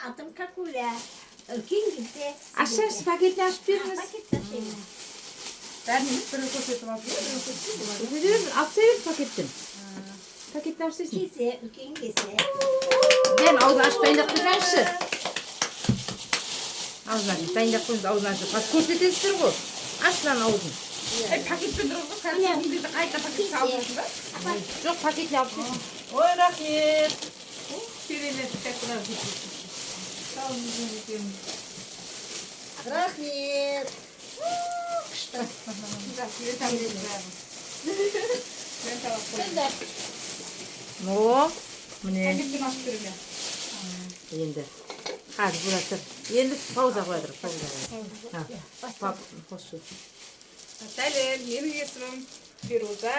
Атым Какуля. Үлкен кесе. Ашыңыз, пакетін ашып беріңіз. Пакет ашайын. Бәрін емес, біреу көрсетіп алып, біреу көрсетіп алып. Көрсете алып тастай бер пакеттен. Пакеттен алып тастайсың. Кесе, үлкен кесе. Бәрін аузын ашып дайындап қойсаңызшы. Аузын ашып дайындап қойыңыз, аузын ашып. Қазір көрсетесіздер ғой. Аш мынаның аузын. Ей, пакетпен тұрып ғой, қазір кезде қайта пакет салып жүрсің ба? Жоқ, пакетін алып тастайсың. Ой, рахмет. Керемет, Рахмет. Күшті. О, міне. Пакетпен ашып беремін. Енді. Қазір бұра тұр. Енді пауза қоя тұр, пауза қоя. Пап, қосшы. Сәлем, менің есімім Фируза.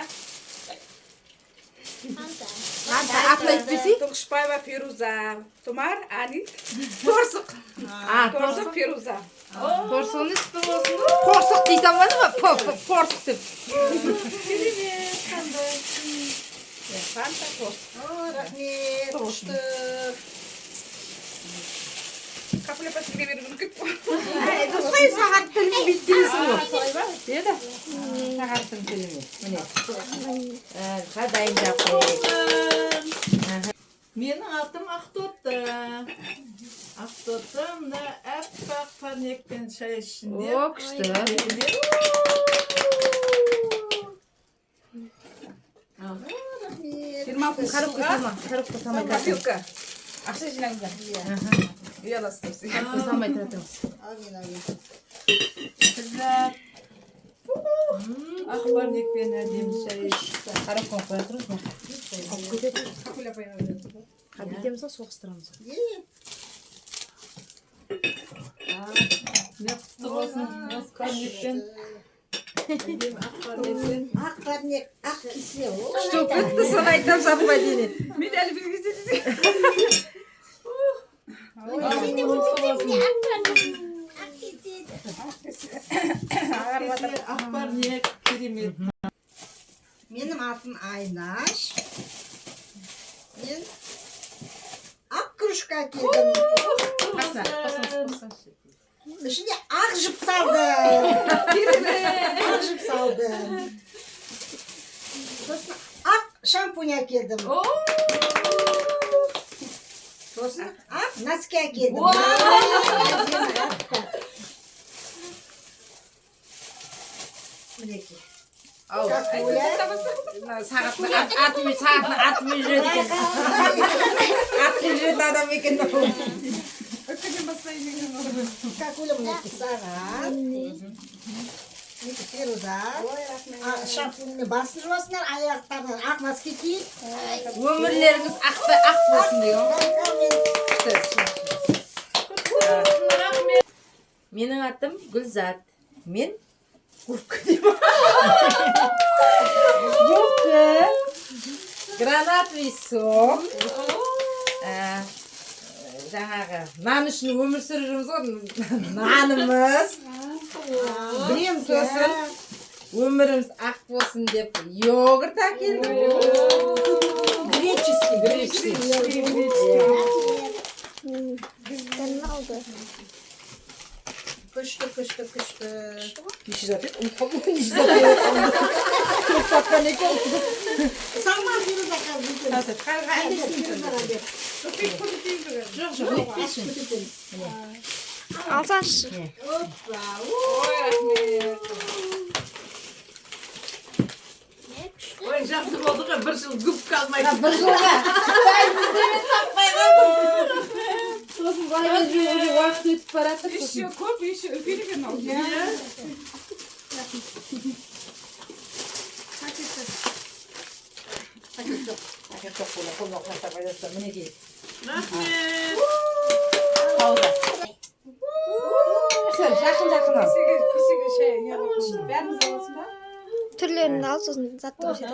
Фанта. Фанта, атын айтып берсей. Тұңғышбаева Фируза. Тұмар, Ани. Торсық. А, Торсық Фируза. Торсығын құтты болсын. Торсық дей салмады ма? Порсық деп. Керемет, қандай. Фанта, торсық. О, рахмет. Күшті. Капуля апа сізге беріп үлгеріп қой. Дұрыс қой, сағат тілін бүйтіп келесің ғой. Деді. Сағат тілін төлеме. Міне. Дайындап қояйық. Менің атым Ақтоты. Ақтоты мына аппақ парнекпен шай ішінде. О, күшті. Керемет. Рахмет. 26 Коробка жылға салма, коробка салмай тұра тұрыңыз. копилка. Ақша жинаңыздар. Үй аласыздар. Коробка салмай тұра тұрыңыз. Әмин, әмин. Қыздар. Ақ парнекпен әдемі шай ішті. Коробканы қоя тұрыңыз. Алып кетеді. Капуля апайға беремін. Бүйтеміз ғой, соғыстырамыз. Е, Міне, құтты болсын. Осы парнекпен. Әдемі ақ парнекпен. Ақ парнек, ақ кесе. О, Күшті болып кетті, соны айтамын совпадение. Мен әлі бір кезде Сен де көрсетемін, міне, ақ парнек. Ақ кесе. Кесе, ақ парнек керемет. Менің атым Айнаш. Мен ақ кружка әкелдім. Қасына, қосыңыз, қосыңыз. Ішіне ақ жіп салдым. Ақ жіп салдым. Сосын ақ шампунь әкелдім. Сосын ақ носки әкелдім. Әдемі, аппақ. Мінекей. Ау, Какуля. мына сағаттың атымен, сағаттың атымен жүреді екен. Атпен жүретін адам екен ол. Өткеннен бастайын деген ғой. Какуля, мінекей саған. Мінекей Фируза. Шампуньмен басын жуасыңдар, аяқтарынан ақ носки киіп. Өмірлеріңіз ақтай ақ болсын деген ғой. Рахмет. Менің атым Гүлзат. Мен губка деймін. Губка, гранатовый сок, жаңағы нан үшін өмір сүріп жүрміз ғой, нанымыз. Гренка. Сосын өміріміз ақ болсын деп йогурт әкелдім. Греческий. Греческий. Алды. Күшті, күшті, күшті. Неше зат еді? Ұмытып қалдым ғой, неше зат еді. Төрт тапқан екен. Салма, Фируза, қазір. Фирузаға бер. Жоқ, жоқ, өйтпесін. Алсаңшы. Опа. Ой, рахмет. Ой, жақсы болды ғой, бір жыл губка алмай. Бір жылға таппай қалдым. Сосын былай уже уақыт өтіп бара жатыр. Еще көп, еще үлкен екен ол. Иә. Пакет жоқ. Пакет жоқ, қолына қолына қоясыздар. Мінекей. Рахмет. Пауза. Все, жақын жақын ал. Кесеге, кесеге шай не қылып. Бәріңіз аласың ба? Түрлерін ал, сосын затты көрсет.